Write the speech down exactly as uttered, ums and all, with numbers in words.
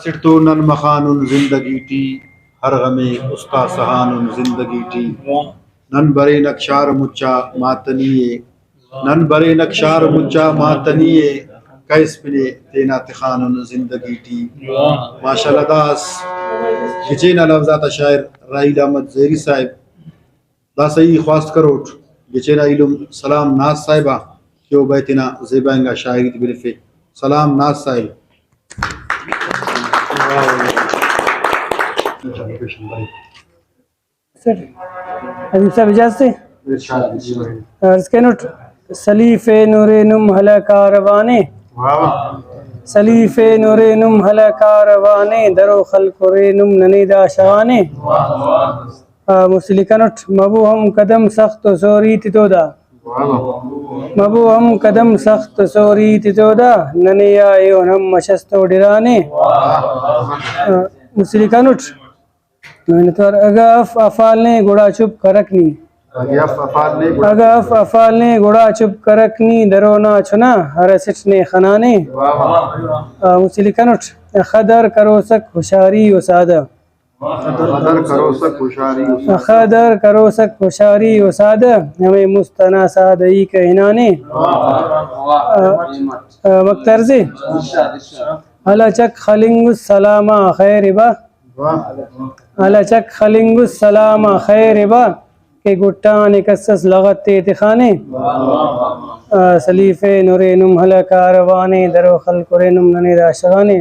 اسٹ تو نن مخانن زندگی ٹی، ہر غمے استا سہانن زندگی ٹی۔ نن برینک شار مچا ماتنی ءِ، نن برینک شار مچا ماتنی ءِ، کائس پنے تینا تخانن زندگی ٹی۔ ماشاءاللہ، دا اس گچین آ لوز آتا شاعر راحیل احمد زہری صاحب۔ داسہ ای خواست کروٹ گچین آ ایلم سلام ناز صاحب آ کہ او بئے تینا زیبا انگا شاعری تے بنفے۔ سلام ناز صاحب۔ عظیم صاحب اجازت ءِ؟ عرض کینٹ، سلیف نورے نم ہلہ کاروان ءِ، سلیف نورے نم ہلہ کاروان ءِ، درو خلکرے نم ننے دا شوان ءِ۔ آ، مسہ لکھنٹ، مبو ہم قدم سخت و سوری تتو دا۔ مبو ہم قدم سخت و سوری تتو دا، ننے آ ایہن ہم مشست و ڈرانے۔ آ، مسہ لکھنٹ، اگہ اف افال نے گڑا چپ کرک نی۔ اگہ اف افال نے گڑا اگہ اف افال نے گڑا چپ کرک نی، درونا چنا ہر اسٹ نے خنانے۔ آ، مسہ لکھنٹ، خدر کروسک ہشاری و سادہ۔ خدر کروسک ہشاری و سادہ۔ خدر کروسک ہشاری و سادہ، ہمے مست ئنا سادہ ای کہ ہنانے۔ آ، آ، مک طرز ءِ۔ ہلہ چک خلنگ السلام آ خیر با۔ ہلہ چک خلنگ السلام آ خیر با، کہ گٹانے کس اس لغت تے تخانے۔ آ، سلیف نورے نم ہلہ کاروان ءِ، درو خلکرے نم ننے دا شغانے۔